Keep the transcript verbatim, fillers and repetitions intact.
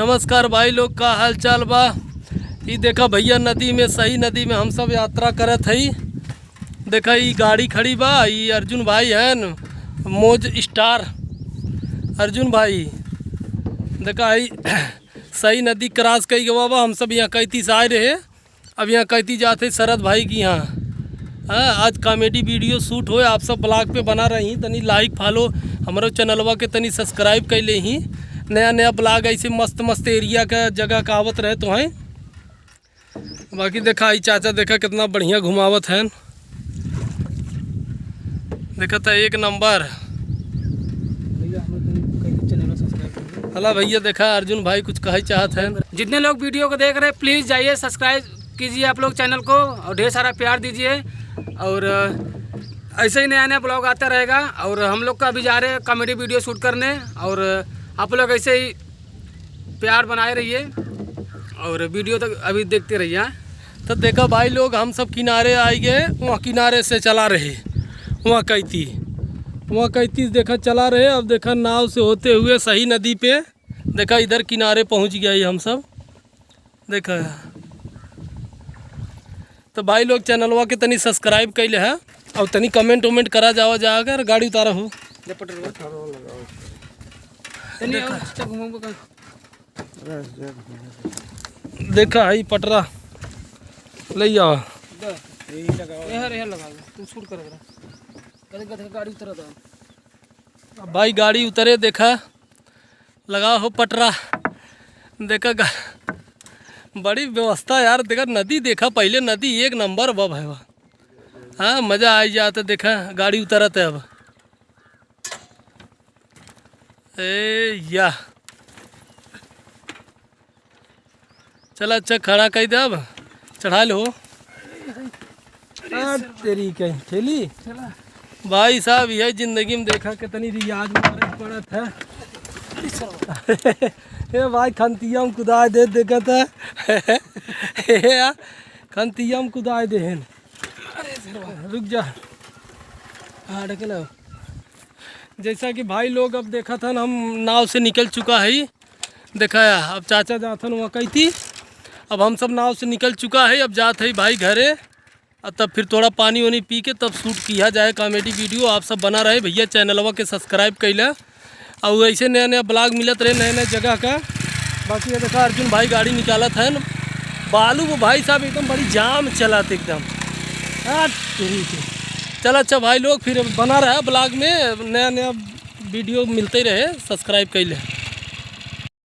नमस्कार भाई लोग, का हाल चाल बा? ई देखा भैया, नदी में, सही नदी में हम सब यात्रा करत हई। देखा, ई गाड़ी खड़ी बा, ई अर्जुन भाई हन, मौज स्टार अर्जुन भाई। देखा, ई सही नदी क्रॉस कई गवा बा। हम सब यहाँ कैती से आए रहे, अब यहाँ कैती जात है शरद भाई की यहाँ। हाँ, आज कॉमेडी वीडियो शूट होए, आप सब ब्लॉग पे बना रही, तनी लाइक फॉलो हमरो चैनलवा के तनी सब्सक्राइब कर ले ही। नया नया ब्लॉग ऐसे मस्त मस्त एरिया का जगह का आवत रहे तो हैं। बाकी देखा, ई चाचा देखा कितना बढ़िया घुमावत हैं। देखा था एक नंबर। भैया, हम लोग के चैनल को सब्सक्राइब कर दो। हला भैया, देखा अर्जुन भाई कुछ कहे चाहत हैं। जितने लोग वीडियो को देख रहे हैं, प्लीज जाइए, सब्सक्राइब कीजिए आप लोग चैनल को और ढेर सारा प्यार दीजिए। और, अ, ऐसे ही नया नया ब्लॉग आता रहेगा। और हम लोग का अभी जा रहे हैं कॉमेडी वीडियो शूट करने, और आप लोग ऐसे ही प्यार बनाए रहिए और वीडियो तक अभी देखते रहिए। तो देखा भाई लोग, हम सब किनारे आइ गए, वहाँ किनारे से चला रहे, वहाँ कैती, वहाँ कैती से देखा चला रहे। अब देखा नाव से होते हुए सही नदी पे, देखा इधर किनारे पहुँच गया ही हम सब। देखा, तो भाई लोग चैनलवा के तनी सब्सक्राइब कैले है और तनी कमेंट वमेंट करा जावा जा, अगर गाड़ी उतारा हो। ले पेट्रोल। तनी और देखा। अच्छा घुमाऊंगा का? देखा है पटरा, ले आवा। दे। यही लगाओ। यह रे, यह लगा दे। तू शूट कर जरा। गधे, गधे गाड़ी उतरा दो। अब भाई गाड़ी उतरे, देखा, लगा हो पटरा। देखा गा-, बड़ी व्यवस्था यार। देखा नदी, देखा पहले नदी एक नंबर बा भाई बा। हाँ, मजा आ जाता। देखा गाड़ी उतरत है अब। ए या, चला अच्छा खड़ा कई दे, अब चढ़ा लो। आ, तेरी कहीं ठेली। भाई साहब, यह जिंदगी में देखा कितनी रियाज मारे पड़त है। ए भाई, खंतिया में कुदाए दे, देखत है। ए यार, खंतिया में कुदाए दे हैं। रुक जा। हाँ, ढकेला। जैसा कि भाई लोग अब देखत हन, हम नाव से निकल चुका है। देखा, अब चाचा जात हन वहाँ कैती। अब हम सब नाव से निकल चुका है, अब जात है भाई घरे। और तब फिर थोड़ा पानी वानी पी के तब शूट किया जाए कॉमेडी वीडियो। आप सब बना रहे भैया, चैनलवा के सब्सक्राइब कैला। और ऐसे नया नया ब्लॉग मिलत रहे, नए नए जगह का। बाकी ये देखा, अर्जुन भाई गाड़ी निकालत है। बालू वो भाई साहब एकदम बड़ी जाम चलाते एकदम। हाँ, ठीक है। चल अच्छा भाई लोग, फिर बना रहा ब्लॉग में, नया नया वीडियो मिलते रहे, सब्सक्राइब कैले।